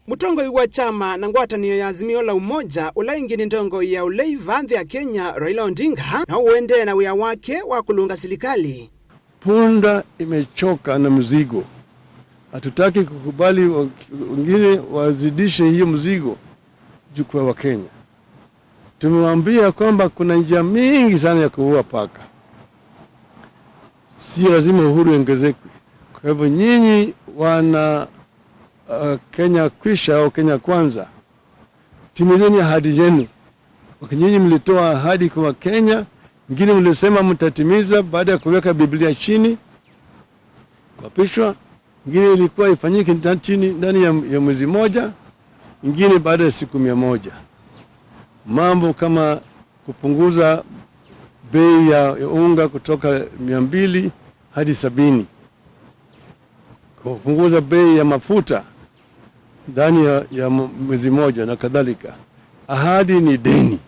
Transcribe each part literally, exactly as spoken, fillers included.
Mũtongoi wa kyama na ngwatanĩo ya Azimio la Umoja, ũla ĩngĩ nĩ ntongoi ya ũlei vaa nthĩ ya Kenya, Raila Odinga, no ũendee na wĩa wake wa kũlũnga silikalĩ. Punda imechoka na mzigo. Hatutaki kukubali wa-, wengine wazidishe hiyo mzigo juu kwa Wakenya. Tumewaambia kwamba kuna njia mingi sana ya kuua paka. Sio lazima uhuru iongezekwe. Kwa hivyo nyinyi wana, uh, Kenya Kwisha au Kenya Kwanza, timizeni ahadi yenu. Wakati nyinyi mlitoa ahadi kwa Wakenya, ingine mlisema mtatimiza baada ya kuweka Biblia chini, kuapishwa, ingine ilikuwa ifanyike nda-, chini, ndani ya, ya mwezi moja, ingine baada ya siku mia moja. Mambo kama kupunguza bei ya, ya unga kutoka mia mbili hadi sabini, kupunguza bei ya mafuta ndani ya, ya m-, mwezi moja na kadhalika. Ahadi ni deni.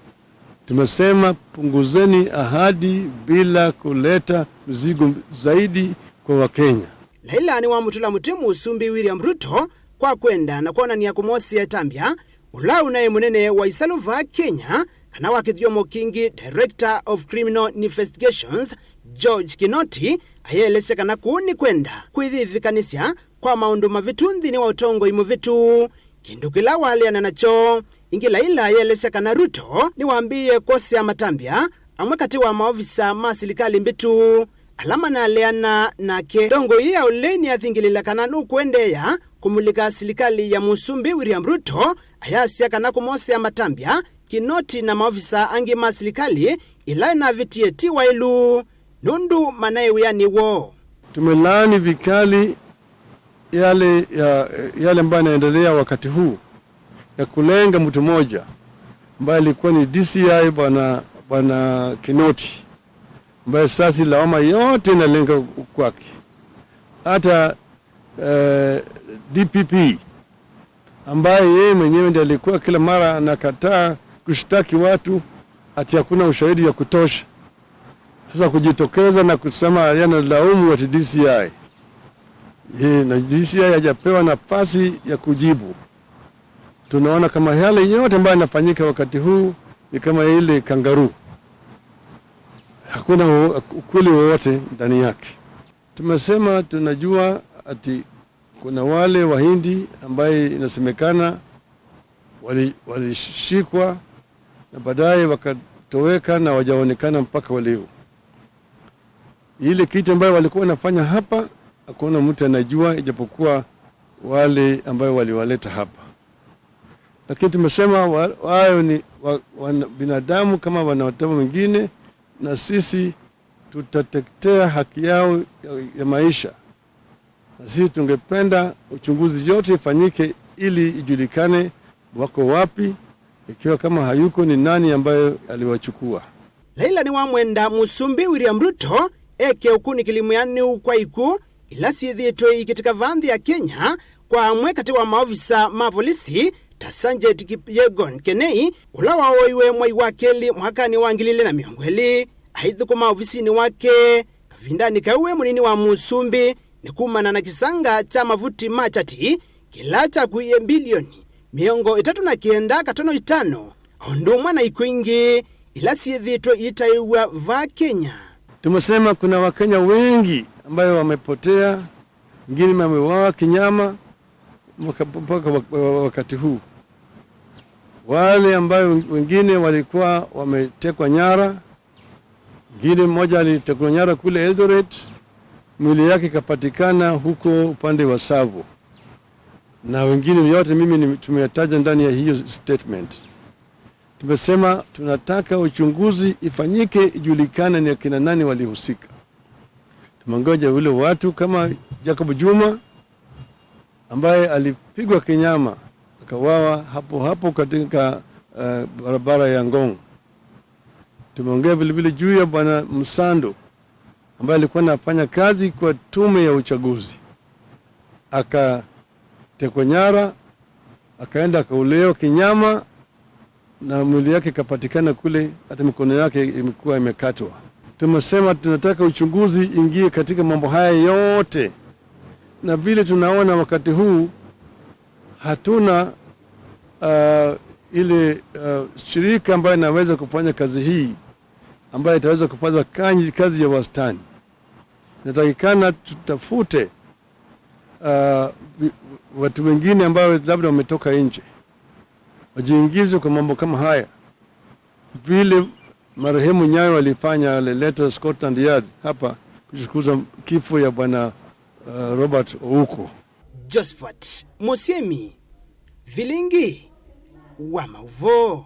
Tumesema punguzeni ahadi bila kuleta mzigo zaidi kwa Wakenya. Laila nĩwamũtũla mũtĩ Mũsumbĩ William Ruto kwa kwenda na kwonany'a kũmwosea ĩtambya ũla ũnaĩ mũnene wa isalũ vaa Kenya, kana wa kĩthyomo kĩngĩ, Director of Criminal Investigations, George Kinoti, ayelesya kana kũu nĩ kwenda kwĩyĩvĩkanĩsya kwa maũndũ mavĩtu nthĩnĩ wa ũtongoi mũvĩtu, kĩndũ kĩla waleana nakyo. Ĩngĩ Laila ayelesya kana Ruto nĩwambĩĩe kwosea matambya amwe katĩ wa maovisa ma silikalĩ mbĩtu ala manaleana nake. Ndongoi ya ũlei nĩyathingĩlĩĩla kana nũkũendeea kũmulĩka silikalĩ ya Mũsumbĩ William Ruto, ayasya kana kũmwosea matambya Kinoti na maovisa angĩ ma silikalĩ ĩla ĩnavĩtie ti waĩlu, nũndũ manaĩ wĩanĩ woo. Tumelaani vikali yale ya, yale ambayo yanaendelea wakati huu ya kulenga mtu mmoja ambaye alikuwa ni D C I, bwana, bwana Kinoti, ambaye sasa lawama yote inalenga kwake. Hata, eh, D P P, ambaye yeye mwenyewe ndiye alikuwa kila mara anakataa kushtaki watu ati hakuna ushahidi ya kutosha. Sasa kujitokeza na kusema yanalaumu ati D C I. Ye, na D C I hajapewa nafasi ya kujibu. Tunaona kama yale yote ambayo yanafanyika wakati huu ni kama ile kangaroo. Hakuna u-, ukweli wowote ndani yake. Tumesema tunajua ati kuna wale Wahindi ambaye inasemekana wali-, walishikwa na baadaye wakatoweka na wajaonekana mpaka wa leo. Ile kitu ambayo walikuwa wanafanya hapa, hakuna mtu anajua ijapokuwa wale ambayo waliwaleta hapa. Lakini tumesema wa-, wao ni wa-, wana-, binadamu kama wanadamu wengine, na sisi tutatetea haki yao ya, ya maisha. Na sisi tungependa uchunguzi yote ifanyike ili ijulikane wako wapi, ikiwa kama hayuko ni nani ambaye aliwachukua. Laila nĩwamwenda Mũsumbĩ William Ruto eke ũkunĩkĩli mwĩanĩu kwa ikw'ũ ila syĩthĩĩtwe ikĩtĩka vaa nthĩ ya Kenya kwa amwe katĩ wa maovisa ma volisi ta Sanjay Kipyegon Kenei, ũla waoiwe mwai wa kelĩ mwakanĩ wa ngili ilĩ na mĩongo ĩlĩ aithũkũma ovisinĩ wake. Kavindanĩ kau e mũnini wa Mũsumbĩ, nĩ kumana na kĩsanga kya mavuti ma chati kĩla kyakuie mbilioni mĩongo ĩtatũ na kenda katono itano, o ũndũ ũmwe na ikw'ũ ingĩ ila syĩthĩĩtwe iitaĩw'a vaa Kenya. Tumesema kuna Wakenya wengi ambayo wamepotea, wengine wameuawa kinyama mpaka, mpaka wa-, wa-, wakati huu. Wale ambayo wengine walikuwa wametekwa nyara, mwingine mmoja alitekwa nyara kule Eldoret, mwili yake ikapatikana huko upande wa Tsavo. Na wengine yote mimi ni-, tumeyataja ndani ya hiyo statement. Tumesema tunataka uchunguzi ifanyike, ijulikane ni akina nani walihusika. Tumengoja wale watu kama Jacob Juma ambaye alipigwa kinyama, akawawa hapo hapo katika, eh, barabara ya Ngong. Tumeongea vile vile juu ya Bwana Msando ambaye alikuwa anafanya kazi kwa tume ya uchaguzi. Akatekwa nyara, akaenda akauliwa kinyama, na mwili yake ikapatikana kule, hata mikono yake imekuwa imekatwa. Tumesema tunataka uchunguzi ingie katika mambo haya yote, na vile tunaona wakati huu, hatuna uh, ile uh, shirika ambayo inaweza kufanya kazi hii, ambayo itaweza kufanya kanyi- kazi ya wastani. Inatakikana tutafute uh, wi- watu wengine ambao labda wametoka nje, wajiingize kwa mambo kama haya, vile marehemu Nyayo alifanya, alileta Scotland Yard hapa kuchunguza kifo ya bwana uh, Robert Ouko. Josephat Musemi, Vilingi wa Mauvoo.